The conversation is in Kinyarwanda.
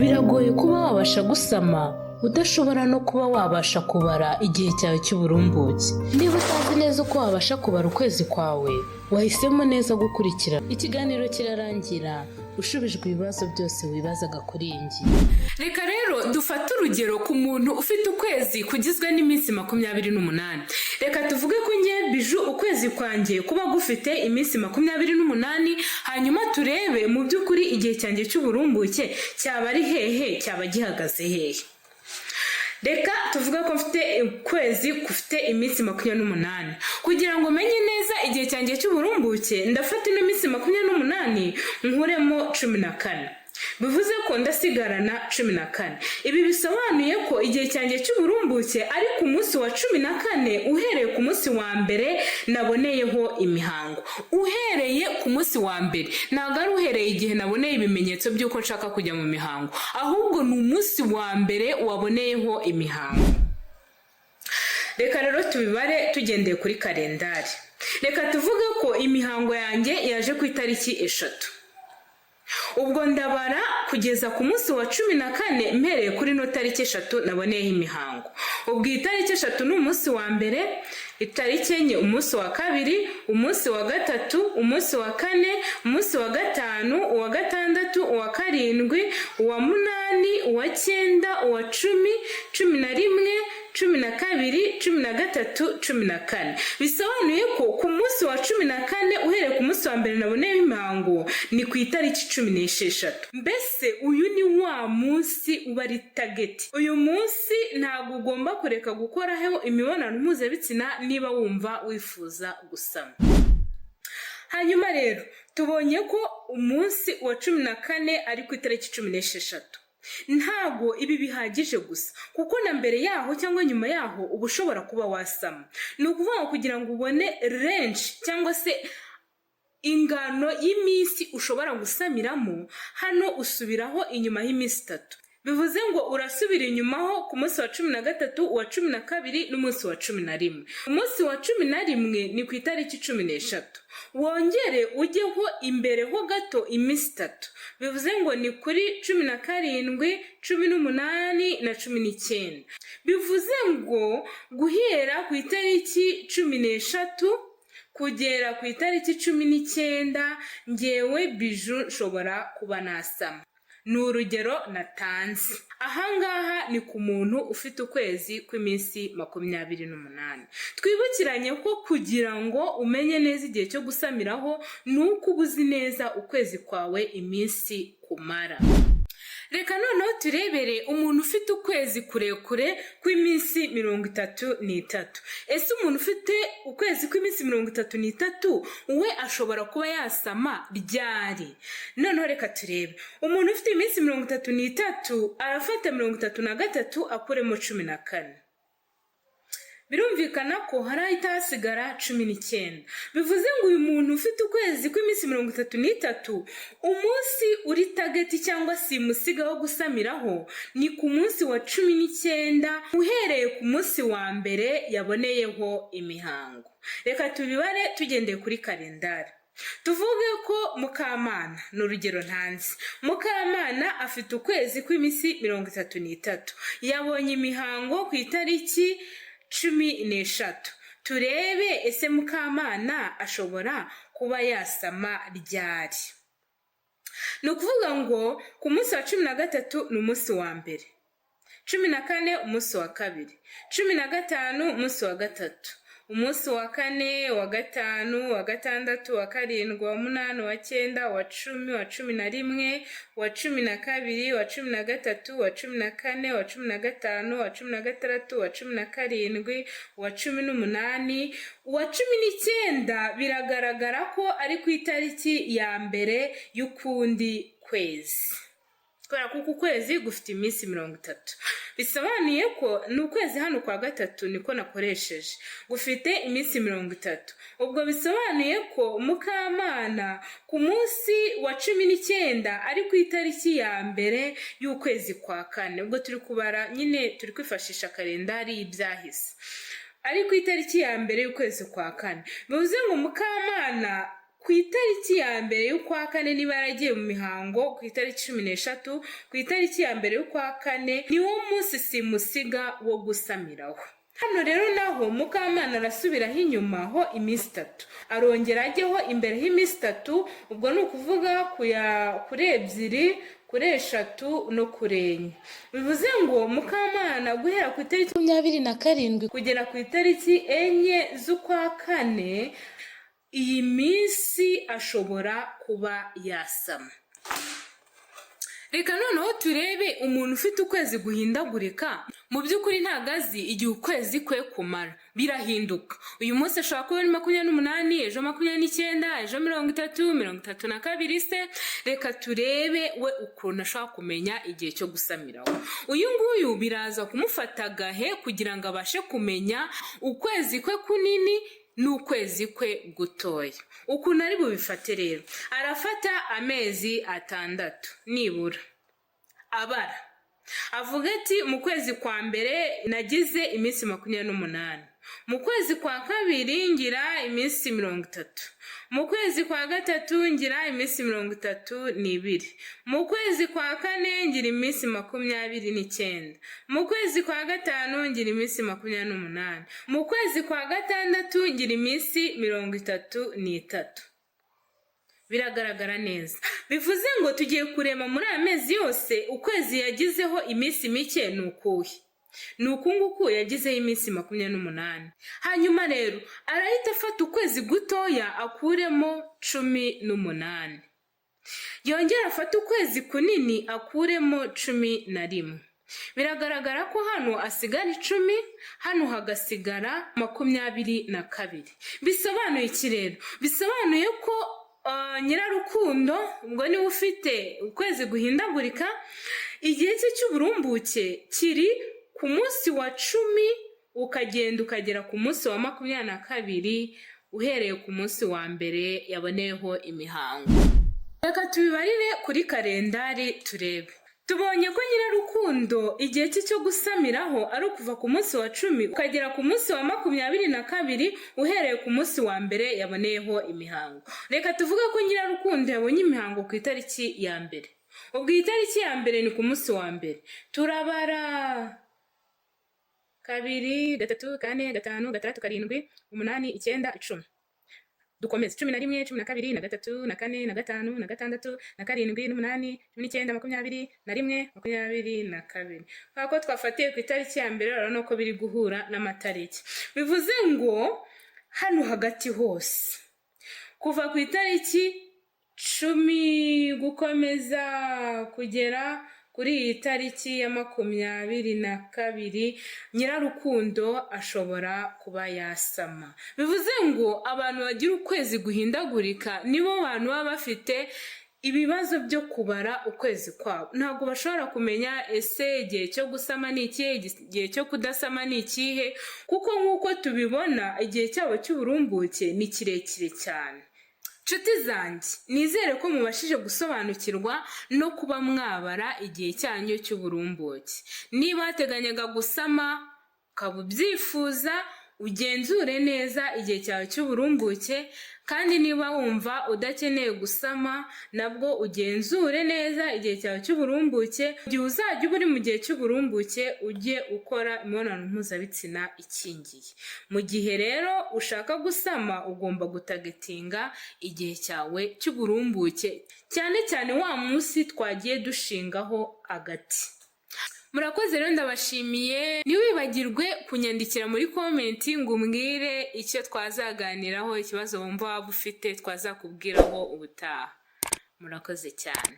Biragoye kuba wabasha gusama udashobora no kuba wabasha kubara igihe cyawe cy'uburumbuke. Niba utazi neza uko wabasha kubara ukwezi kwawe, wahisemo neza gukurikira ikiganiro. Kirarangira ushubijwe ibibazo byose wibazaga kuri iyi ngingo. Reka rero dufate urugero ku muntu ufite ukwezi kugizwe n'iminsi 28. Reka tuvuge ko nge Biju ukwezi kwanjye kuba gufite iminsi 28, hanyuma turebe mu by'ukuri igihe cyanjye cy'uburumbuke cyaba ari hehe, cyaba gihagaze hehe. Reka tuvuge ko mfite ukwezi gufite iminsi 28. Kugira ngo menye neza igihe cyanjye cy'uburumbuke, ndafata ino minsi 28 nkuremo 14, bivuze ko ndasigarana 14. Ibi bisobanuye ko igihe cyanjye cy'uburumbuke ari ku munsi wa 14 uhereye ku munsi wa mbere naboneyeho imihango. Uhereye ku munsi wa mbere, ntabwo ari uhereye igihe naboneye ibimenyetso by'uko nshaka kujya mu mihango, ahubwo ni umunsi wa mbere waboneyeho imihango. Reka rero tubibare tugendeye kuri kalendari. Reka tuvuge ko imihango yanjye yaje ku itariki 3. Ubwo ndabara kugeza ku munsi wa 14 mpereye kuri ino tariki 3 naboneyeho imihango. Ubwo iyi tariki 3 ni umunsi wa mbere, itariki 4 umunsi wa kabiri, umunsi wa gatatu, umunsi wa kane, umunsi wa gatanu, uwa gatandatu, uwa karindwi, uwa munani, uwa cyenda, uwa 10, 11, 12, 13, 14. Bisobanuye ko ku munsi wa 14 uhereye ku munsi wa mbere naboneyeho imihango ni ku itariki 16. Mbese uyu ni wa munsi uba ari target. Uyu munsi ntabwo ugomba kureka gukoraho imibonano mpuzabitsina niba wumva wifuza gusama. Hanyuma rero tubonye ko umunsi wa 14 ari ku itariki 16. Ntabwo ibi bihagije gusa, kuko na mbere yaho cyangwa nyuma yaho uba ushobora kuba wasama. Ni ukuvuga ngo kugira ngo ubone range cyangwa se ingano y'iminsi ushobora gusamiramo, hano usubiraho inyuma y'iminsi 3. Bivuze ngo urasubira inyuma ho ku munsi wa 13, uwa 12 n'umunsi wa 11. Umunsi wa 11 ni ku itariki 13. Wongere ujyeho imbere ho gato iminsi 3, bivuze ngo ni kuri 17, 18 na 19. Bivuze ngo guhera ku itariki 13 kugera ku itariki 19, ngewe Biju nshobora kuba nasama. Ni urugero natanze ahangaha, ni ku muntu ufite ukwezi kw'iminsi 28. Twibukiranye ko kugira ngo umenye neza igihe cyo gusamiraho ni uko uba uzi neza ukwezi kwawe iminsi kumara. Reka noneho turebere umuntu ufite ukwezi kurekure kw'iminsi 33. Ese umuntu ufite ukwezi kw'iminsi 33 we ashobora kuba yasama ryari? Noneho reka turebe umuntu ufite iminsi 33. Arafata 33 akuremo 14, birumvikana ko hari ahita hasigara 19. Bivuze ngo uyu muntu ufite ukwezi kw'iminsi 33, umunsi uri target cyangwa simusiga wo gusamiraho ni ku munsi wa 19 uhereye ku munsi wa mbere yaboneyeho imihango. Reka tubibare tugendeye kuri kalendari. Tuvuge ko Mukamana, ni urugero ntanze, Mukamana afite ukwezi kw'iminsi 33, yabonye imihango ku itariki 13. Turebe ese Mukamana ashobora kuba yasama ryari? Ni ukuvuga ngo ku munsi wa 13 ni umunsi wa mbere, 14 umunsi wa kabiri, 15 umunsi wa gatatu, umunsi wa kane, wa gatanu, wa gatandatu, wa karindwi, wa munani, wa cyenda, wa 10, wa 11, wa 12, wa 13, wa 14, wa 15, wa 16, wa 17, wa 18, uwa 19. Biragaragara ko ari ku itariki ya mbere y'ukundi kwezi, kubera ko uku kwezi gufite iminsi 30. Bisobanuye ko ni ukwezi hano kwa gatatu niko nakoresheje, gufite iminsi 30. Ubwo bisobanuye ko Mukamana ku munsi wa 19 ari ku itariki ya mbere y'ukwezi kwa kane. Ubwo turi kubara nyine, turi kwifashisha kalendari y'ibyahise, ari ku itariki ya mbere y'ukwezi kwa kane. Bivuze ngo Mukamana Ku itariki ya mbere y'ukwa kane, niba yaragiye mu mihango ku itariki 13, ku itariki ya mbere y'ukwa kane niwo munsi simusiga wo gusamiraho. Hano rero naho Mukamana arasubiraho inyuma ho iminsi 3, arongera ajyeho imbere h'iminsi 3. Ubwo ni ukuvuga kuri 2, kuri 3 no kuri 4. Bivuze ngo Mukamana guhera ku itariki 27 kugera ku itariki 4 z'ukwa kane, iyi minsi ashobora kuba yasama. Reka noneho turebe umuntu ufite ukwezi guhindagurika. Mu by'ukuri ntabwo azi igihe ukwezi kwe kumara, birahinduka. Uyu munsi ashobora kuba ari 28, ejo 29, ejo 30, 32 se. Reka turebe we ukuntu ashobora kumenya igihe cyo gusamiraho. Uyu nguyu biraza kumufata agahe kugira ngo abashe kumenya ukwezi kwe kunini n'ukwezi kwe gutoya? Ukuntu ari bubifate rero, arafata amezi 6 nibura abara, avuga ati: "Mu kwezi kwa mbere nagize iminsi 28, mu kwezi kwa kabiri ngira iminsi 30, mu kwezi kwa gatatu ngira iminsi 32, mu kwezi kwa kane ngira iminsi 29, mu kwezi kwa gatanu ngira iminsi 28, mu kwezi kwa gatandatu ngira iminsi 33." Biragaragara neza. Bivuze ngo tugiye kureba muri aya mezi yose, ukwezi yagizeho iminsi mike ni ukuhe? Ni uku nguku yagizeho iminsi 28. Hanyuma rero arahita afata ukwezi gutoya akuremo 18, yongera afate ukwezi kunini akuremo 11. Biragaragara ko hano asigara 10, hano hagasigara 22. Bisobanuye iki rero? Bisobanuye ko Nyirarukundo, ubwo niwe ufite ukwezi guhindagurika, igihe cye cy'uburumbuke kiri ku munsi wa 10 ukagenda ukagera ku munsi wa 22, uhereye ku munsi wa mbere yaboneyeho imihango. Reka tubibarire kuri kalendari turebe. Tubonye ko Nyirarukundo igihe cye cyo gusamiraho ari ukuva ku munsi wa 10 ukagera ku munsi wa 22, uhereye ku munsi wa mbere yaboneyeho imihango. Reka tuvuge ko Nyirarukundo yabonye imihango ku itariki ya mbere. Ubwo iyi tariki ya mbere ni ku munsi wa mbere. Turabara: kabiri, gatatu, kane, gatanu, gatandatu, karindwi, umunani, icyenda, 10. Dukomeze: 11, 12 na gatatu na kane na gatanu na gatandatu na karindwi n'umunani, 19, 21, 22. Kubera ko twafatiye ku itariki ya mbere, urabona ko biri guhura n'amatariki. Bivuze ngo hano hagati hose, kuva ku itariki 10 gukomeza kugera kuri iyi tariki ya 22, Nyirarukundo ashobora kuba yasama. Bivuze ngo abantu bagira ukwezi guhindagurika nibo bantu baba bafite ibibazo byo kubara ukwezi kwabo. Ntabwo bashobora kumenya ese igihe cyo gusama ni ikihe, igihe cyo kudasama ni ikihe, kuko nk'uko tubibona igihe cyabo cy'uburumbuke ni kirekire cyane. Nshuti zanjye, nizere ko mubashije gusobanukirwa no kuba mwabara igihe cyanyu cy'uburumbuke. Niba wateganyaga gusama ukaba ubyifuza, ugenzure neza igihe cyawe cy'uburumbuke. Kandi niba wumva udakeneye gusama, nabwo ugenzure neza igihe cyawe cy'uburumbuke. Igihe uzajya uba uri mu gihe cy'uburumbuke, ujye ukora imibonano mpuzabitsina ikingiye. Mu gihe rero ushaka gusama, ugomba gutargetinga igihe cyawe cy'uburumbuke, cyane cyane wa munsi twagiye dushingaho agati. Murakoze rero, ndabashimiye. Ntiwibagirwe kunyandikira muri comment ngo umbwire icyo twazaganiraho, ikibazo wumva waba ufite twazakubwiraho ubutaha. Murakoze cyane.